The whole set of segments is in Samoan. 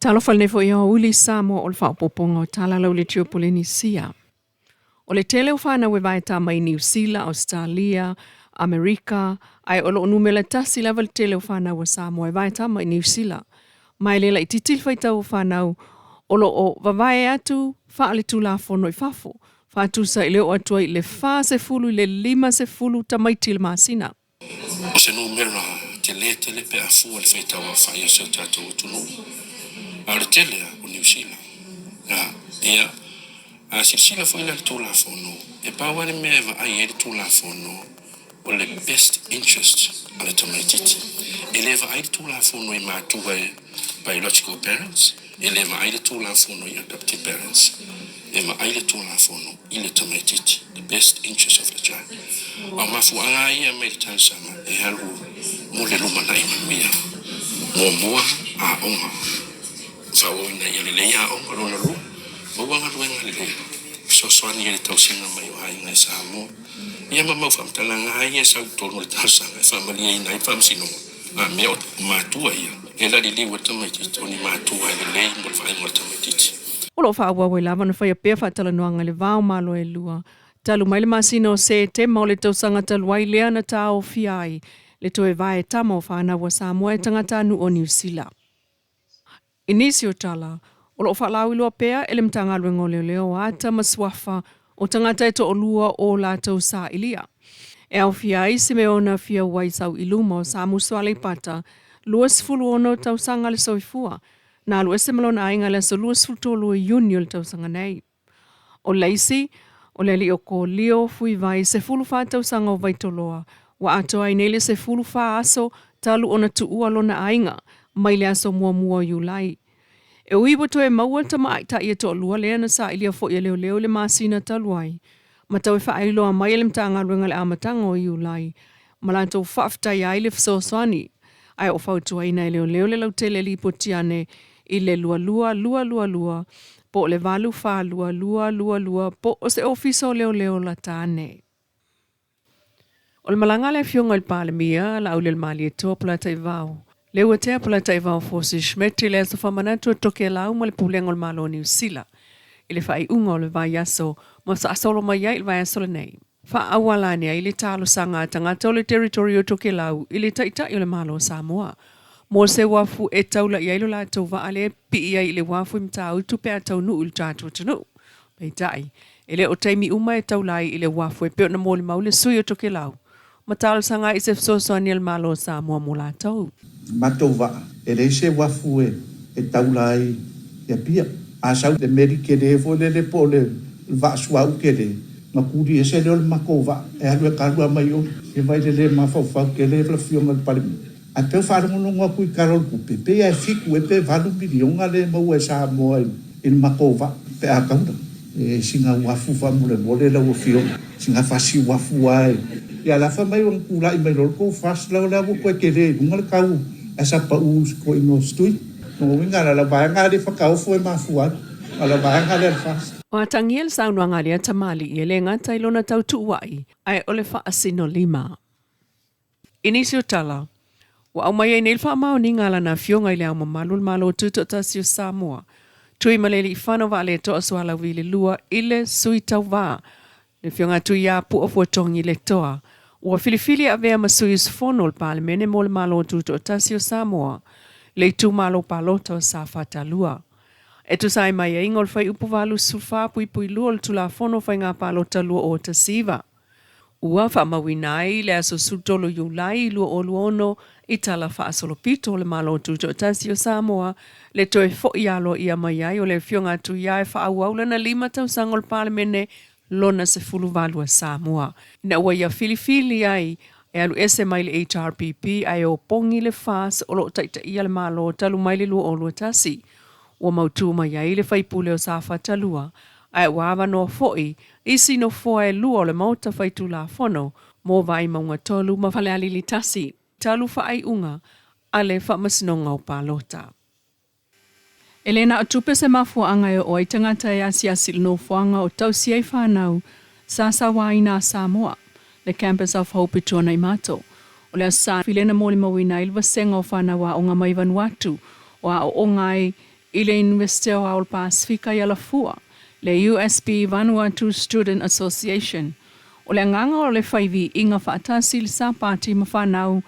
Talofa lenei foi aoauli Samoa o le faaopoopoga o tala lau le tio Polenisia. O le tele o fanau e vae mai Niu Sila, Ausetalia, Amerika, ae o loo numera tasi lava le tele o fanau a Samoa e vae mai Niu Sila. Ma e le laitiiti le faitau o fanau o loo vavae atu faaletulafono i fafo. Faatusa i le oo atu ai i le 40 i le 50 tamaiti i le masina. O se numera tele tele pe a fua le faitau aofai o si o tatou atunuu. A o le tele o Niu Sila. Ia, a silasila foi la i le Tulafono, e pau lava le mea e vaai ai le Tulafono, o le best interest a le tamaitiiti. E le vaai le Tulafono i matua e biological parents, e le vaai le Tulafono i adoptive parents, e vaai le Tulafono i le tamaitiiti, the best interest of the child. A o mafuaaga lava ia mai le talosaga e alu mo le lumanai manuia. Muamua, aoga. Faaauauina ia lelei aoga. Lona lua, maua galuega lelei, fesoasoani i le tausiga mai o aiga i Samoa. Ia ma mau faamatalaga lava ia e sau i totonu o le talosaga e faamalieina ai le faamasinoga, a mea o matua ia e laliliu ai le tamaitiiti, o ni matua e lelei mo le vaaiga o le tamaitiiti. O lo o faaauau ai lava ona faia pea faatalanoaga i le va o Malo e lua talu mai le masina o Setema o le tausaga talu ai lea na taofia ai le toe vae tama o fanau a Samoa e tagatanuu o Niu Sila. I nisi o tala, o lo o faalauiloa pea e le Matagaluega o Leoleo ata ma suafa o tagata e toalua o latou sailia. E aofia ai Simeona Fiauai Sauiluma o Samusu Aleipata, 26 tausaga le soifua, na alu ese ma lona aiga i le aso 23 o Iuni o le tausaga nei. O le isi, o le alii o Kolio Fuivai, 14 tausaga o Vaitoloa, ua atoa ai nei le 14 aso talu ona tuua lona aiga mai le aso muamua o Iulai. E ui ua toe maua tamaitai e toalua lea na sailia foi e leoleo i le masina talu ai, ma toe faailoa mai e le Matagaluega i le amataga o Iulai, ma latou faafetaia ai le fesoasoani, ae o fautuaina e leoleo le lautele lipoti ane i le 22222 po o le 842222 po o se ofisa o leoleo lata ane. O le malaga a le Afioga i le Palemia, Laaulialemalietoa Polataivao, Leuatea Polataivao Fosi Schmidt i le aso faamanatu o Tokelau ma le Pulega o le Malo o Niu Sila i le faaiuga o le vaiaso ma faasolo mai ai i le vaiaso lenei. Faaauala ane ai le talosaga a tagata o le Territory o Tokelau i le Taitai o le Malo o Samoa mo se uafu e taula i ai lo latou vaa lea e pii ai i le uafu i Matautu pe a taunuu i le tatou atunuu. Peitai, e le o taimi uma e taula ai i le uafu e pei ona molimau le sui o Tokelau ma talosaga ai i se fesoasoani a le Malo o Samoa mo latou. Matou vaa, e leai se uafu e taula ai i Apia. A sau le meli tele foi lele po o le vaa suauu tele, ona tuli ese lea o le matou vaa e alu e kalua mai o. Se vai le le mafaufau tele le Afioga i le Palemia. Ae pei o faalogologo atu i Tala o le Tupe, pei lava e fitu ea pe valu miliona lea e maua e Samoa i le matou vaa pe a taula. E sina uafu faamolemole lau Afioga, sina fasi uafu lava e. Ia la fai mai ona tulai mai loa le tou fasi la o lea ua toe tele i luga le tau ae sa pau i si toeaina o Stui. Lona uiga la lau vaega lea fataofo e mafua ai, a o lau vaega lea o le fasi. Ua atagia le saunoaga a lea tamalii e le gata i lona tautuua'i ae o le faasinolima. I nisi o tala, ua aumai ai nei le faamaoniga a Lana Afioga i Le Ao Mamalu o le Malo Tutoatasi o Samoa, Tuimalealiifano Vaaletoa Sualauvi le Lua i le Sui Tauva, le Afioga Tuiapu Ofuatogi Letoa, ua filifili e avea ma sui usufono o le Palemene mo le Malo Tutoatasi o Samoa, le itumalo palota o Safata 2. E tusa ai ma aiaiga o le Fuaiupu 84.2 o le Tulafono o Faiga Palota 2019, Ua faamauina ai le aso 13 Iulai 2026 i Tala Faasolopito o le Malo Tutoatasi o Samoa le toe foi aloaia mai ai o le Afioga a Tuia e faaauau lana lima tausaga o le Palemene lona 18 a Samoa ina ua ia filifili ai e alu ese mai le HRPP ae opogi le FAS o lo o taitaia le Malo talu mai le 2021. Ua mautu mai ai le faipule o Safata 2 ae ua avanoa foi isi nofoa e lua o le Maota Faitulafono mo Vaimauga 3 ma Falealili 1, talu faaiuga a le Faamasinoga o Palota. E le na o tupe se mafuaaga e oo ai tagata e asiasi i le nofoaga o tausi ai fanau sa sauaina a Samoa, le Campus of Hope i Tuanaimato. O le Aso Sa Fili na molimauina ai le vasega o fanau aoga mai Vanuatu o aooga ai i le Iunivesite Aoao o le Pasefika i Alafua, le USB Vanuatu Student Association. O le agaga o le fai viiga faatasi i le Sapati ma fanau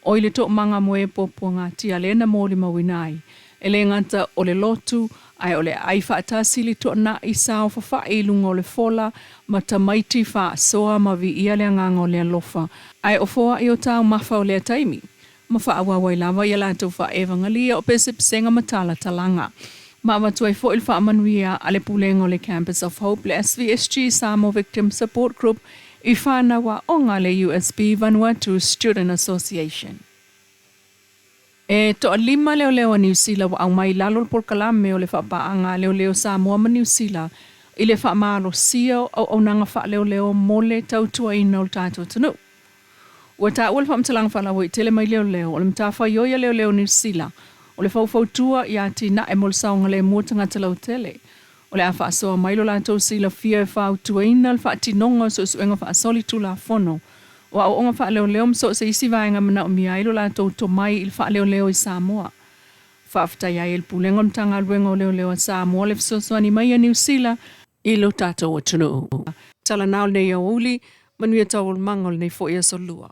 o i le toomaga mo e puapuagatia lea na molimauina ai, e le gata o le lotu, ae o le ai faatasi i le tuanai saofafai i luga o le fola ma tamaiti faasoa ma viia le agaga o le alofa, ae o foai o taumafa o lea taimi, ma faaauau ai lava ia latou faaevagalia o pesepesega ma talatalaga. Ma avatu ai foi le faamanuia a le Pulega o le Campus of Hope, le SVSG Samoa Victim Support Group i fanau aoga a le USB Vanuatu Student Association. E toalima leoleo a Niu Sila ua aumai i lalo o le polokalame o le faapaaga a leoleo Samoa ma Niu Sila i le faamalosia o auaunaga faaleoleo mo le tautuaina o le tatou atunuu. Ua taua le faamatalaga faalauaitele mai leoleo o le matafaioi a leoleo Niu Sila o le faufautua i atinae mo le saogalemu o tagata lautele. O le a faasoa mai lo latou silafia e fautuaina le faatinoga o suesuega faasolitulafono o aoaoga faaleoleo ma so o se isi vaega e manaomia ai lo latou tomai i le faaleoleo i Samoa. Faafetai ai e le Pulega o le Matagaluega o Leoleo a Samoa le fesoasoani mai a Niu Sila i lo tatou atunuu. Tala na o lenei aoauli, manuia taualumaga o lenei foi aso Lua.